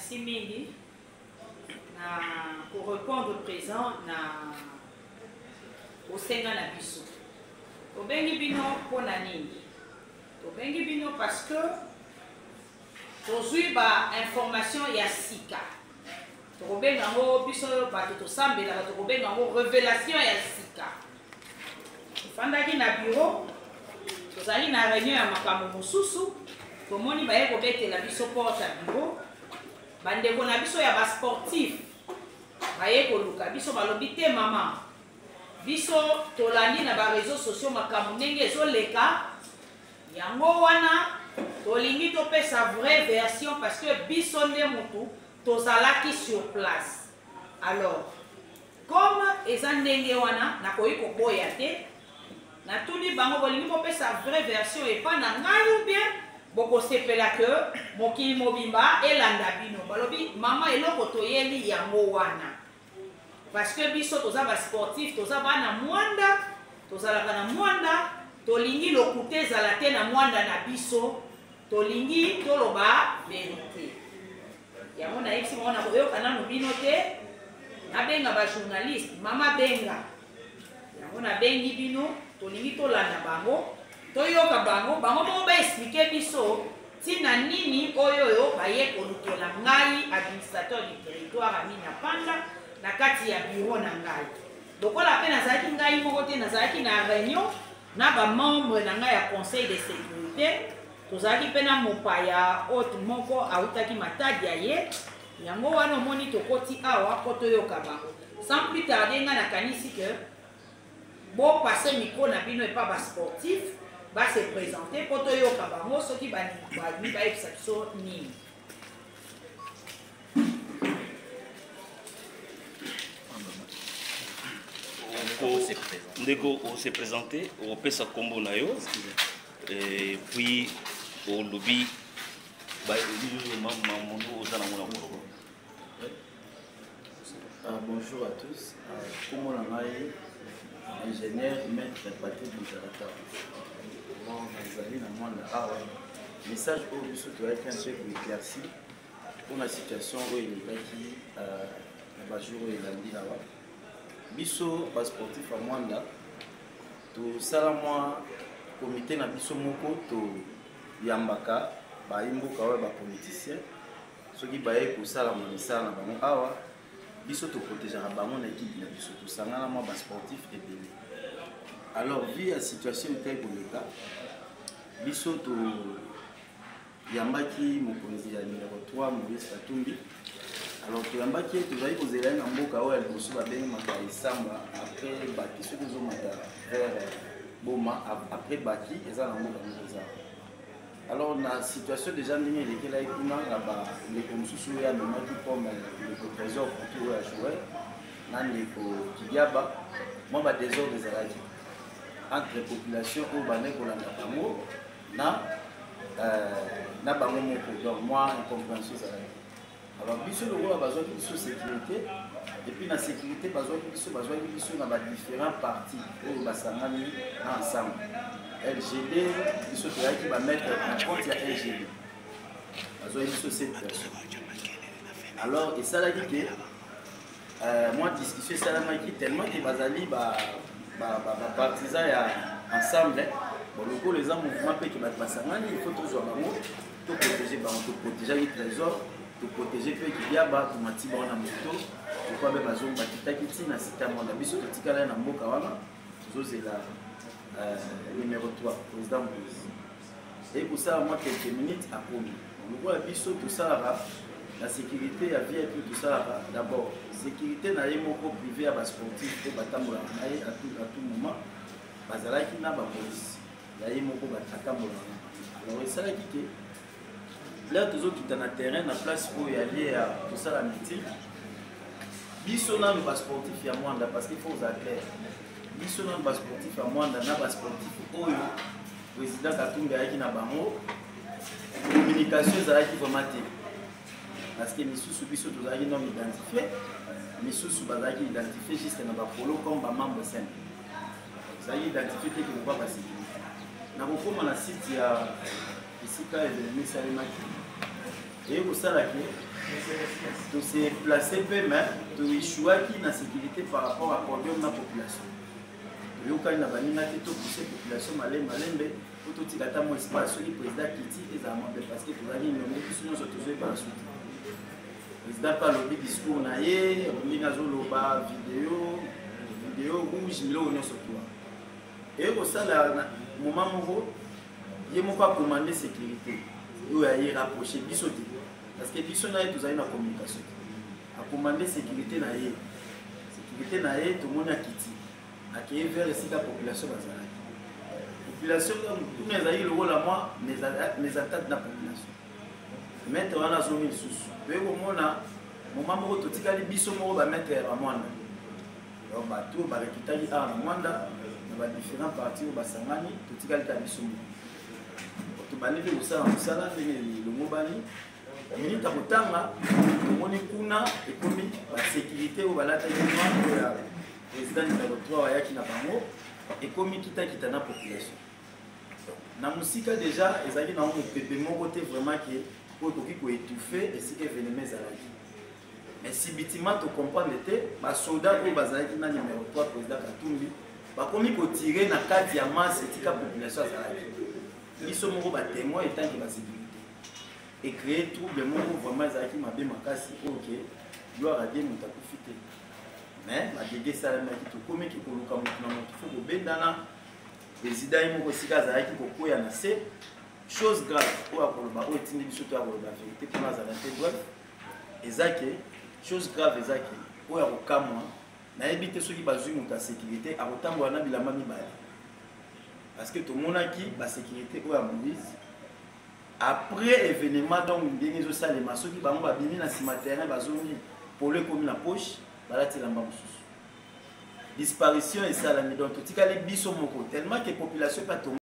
Merci mingi na ko répondre présent na bosenga na biso. Tobengi bino mpo na nini? Tobengi bino parce que tozwi ba information ya sika. Tokobenga yango biso bato tosambelaka, tokobenga yango revelation ya sika. Tofandaki na bureau, tozali na réunion ya makambo mosusu, tomoni baye kobetela biso porte ya bureau, bandeko na biso ya ba sportif baye koluka biso, balobi te mama, biso tolandi na ba réseaux sociaux makambo ndenge ezoleka, yango wana tolingi topesa vraie version parce que biso nde mutu tozalaki sur place. Alors comme eza ndenge wana nakoki koboya te, natuni bango bolingi bopesa vraie version epa na ngai ou bien bokosepela que mokili mobimba elanda bino? Balobi mama, eloko toyeli yango wana parce que biso toza ba sportif, toza bana Mwanda, tozalaka na Mwanda, tolingi lokuta ezala te na Mwanda na biso, tolingi toloba verite. Yango nayebisi bango nakoyoka nanu bino te, nabenga ba journaliste, mama benga. Yango nabengi bino, tolingi tolanda bango, toyoka bango, bango moko ba expliquer biso ntina nini oyo oyo baye kolukela ngai administrateur du territoire Amina Panda na kati ya bureau na ngai. Lokola mpe nazalaki ngai moko te, nazalaki na réunion na ba membre na ngai ya conseil de sécurité, tozalaki mpe na mopaya hôte moko awutaki Matadi ya ye. Yango wana omoni tokoti awa mpo toyoka bango. Sans plus tarder, ngai nakanisi que bo passer micro na bino epa ba sportif ba se présenter mpo toyoka bango soki balingi bayebisa biso nini. Ndeko, ose présenter, opesa kombo na yo et puis olobi mamono oza nango na koloba. Bonjour à tous. Kombo na ngai ingénieur maître Patrick Mutarata. Bon, nazali na Mwanda awa. Message oyo biso toyaki un peu koéclaircir mpona situation oyo elekaki na bajour oyo elandi awa. Biso basportif ya Mwanda tosala mwa comité na biso moko, toyambaka bayi mboka oyo bapoliticien soki baye kosala misala na bango awa, biso toprotegeaka bango na équipe na biso, tosangana mwa basportif ebele. Alors vu ya situation etali koleka, biso toyambaki mokonzi ya numéro 3 Moïse Katumbi. Alors toyambaki ye, tozali kozela ye na mboka oyo ya liboso babengemaka Esamba, après Baki, soki ozomata vers Boma, après Baki eza na mboka moko eza. Alors na situation déjà ndenge elekelaki kuna na bandeko mosusu oyo amemaki comme ndeko Trésor Kutu oyo ajouer na ndeko Kidiaba, mwa badésordre ezalaki entre population oyo bandaki kolanda bango na bango moko, donc mwa incompréhension ezalaki. Alors biso lokola bazwaki biso sécurité, et puis na sécurité bazwaki biso na ba différents partis oyo basangani na ensemble LGD, biso toyaki bamettre na compte ya LGD, bazwaki biso cette personne. Alors esalaki ke mwa discussion esalamaki tellement ke bazali bapartisan ya ensemble. Bon, lokola eza mouvement mpe ke bato basangani, il faut tozwa bango, toprotege bango. Toprotegeaki Trésor, toprotege mpe Kidiaba, tomati bango na moto lokwa mpe bazongi, bakitaki ntina site ya Mwanda. Biso totikala na mboka wana, tozozela numéro 3 président Moïse. Ekosala mwa quelques minutes akomi. Lokola biso tosalaka la sécurité ya VIP, tosalaka d'abord sécurité na ye moko privé ya basportif mpo batambolaka na ye à tout moment, bazalaki na bapolisi ya ye moko atambolaka na bango. Alors esalaki ke lere tozokita na terrain, na place oyo ya lie ya tosala meeting, biso nanu basportif ya Mwanda, parce qu'il faut ozala clair, biso nanu basportif ya Mwanda na basportif oyo président Katumbi ayaki na bango, communication ezalaki vraiment te, parce que misusu biso tozalaki non identifié, misusu bazalaki identifié juste na bapolo comme bamembre simple, ezalaki identifié te ke lokwa basécurité. Na kokóma na site ya esika événement esalemaki, Eye kosala ke tose place mpe, mais toéchouaki na sécurité par rapport à podium na population. Toyokani na baninga te, topousse population malembe malembe po totika ata mwa espace. Soki président akiti, ezala mwa bien, parce que tozalaki nonge biso nyonso, tozoyebana suki. Président mpe alobi discours na ye ndenge azoloba, video video rouge, biloko nyonso toa. Eye kosala na moment moko, ye moko acommande sécurité oyo aye rapproche biso te, parce que biso na ye tozali na communication te. Acommande sécurité na ye, sécurité na ye tomoni akiti, akei vers esika population bazalaki. Population kuna ezalaki lokola mwa mésentente na population. Maître wana azongi lisusu, toye komona moment moko totikali biso moko, bamaître ya bamwanda. Donc bato oyo barekitaki awa na Mwanda na badifférent parti oyo basangani, totikali kaka biso moko. Tobandi mpe kosala mosala ndenge elongobani. Minute ya kotanga, tomoni kuna ekomi basécurité oyo balataki noir, oyo ya président numéro 3 ayaki na bango, ekomi kitakita na population na mosika. Déjà ezalaki nango mopepe moko te vraiment ke oyo ekoki koétouffe esika événement ezalaki. Mais subitement tocomprendre te, basoda oyo bazalaki na numéro 3, président Katumbi, bakomi kotirer na kati ya masse etika population azalaki. Biso moko batémoin etanke basécurité ecréer trouble moko vraiment ezalaki mabe makasi. Oyo ke gloire à Dieu, moto akufi te, mais badégâts esalemaki. Tokomiki koluka motu na motu, fo kobendana. Président ye moko esika azalaki kokwea na se. Chose grave oyo akoloba, oyo etindi biso to ya koloba vérité mpona azala te, bref, eza ke chose grave eza ke oyo akokamwa, nayebi te soki bazwi moto ya sécurité akotambola na bilamba mibale, parce que tomonaki basécurité oyo ya Moïse après événement. Donc ndenge ezosalema, soki bango babimi na nsima terrain, bazongi, polo ekomi na poche, balati elamba mosusu. Disparition esalami, donc totikali biso moko, tellement que population mpe.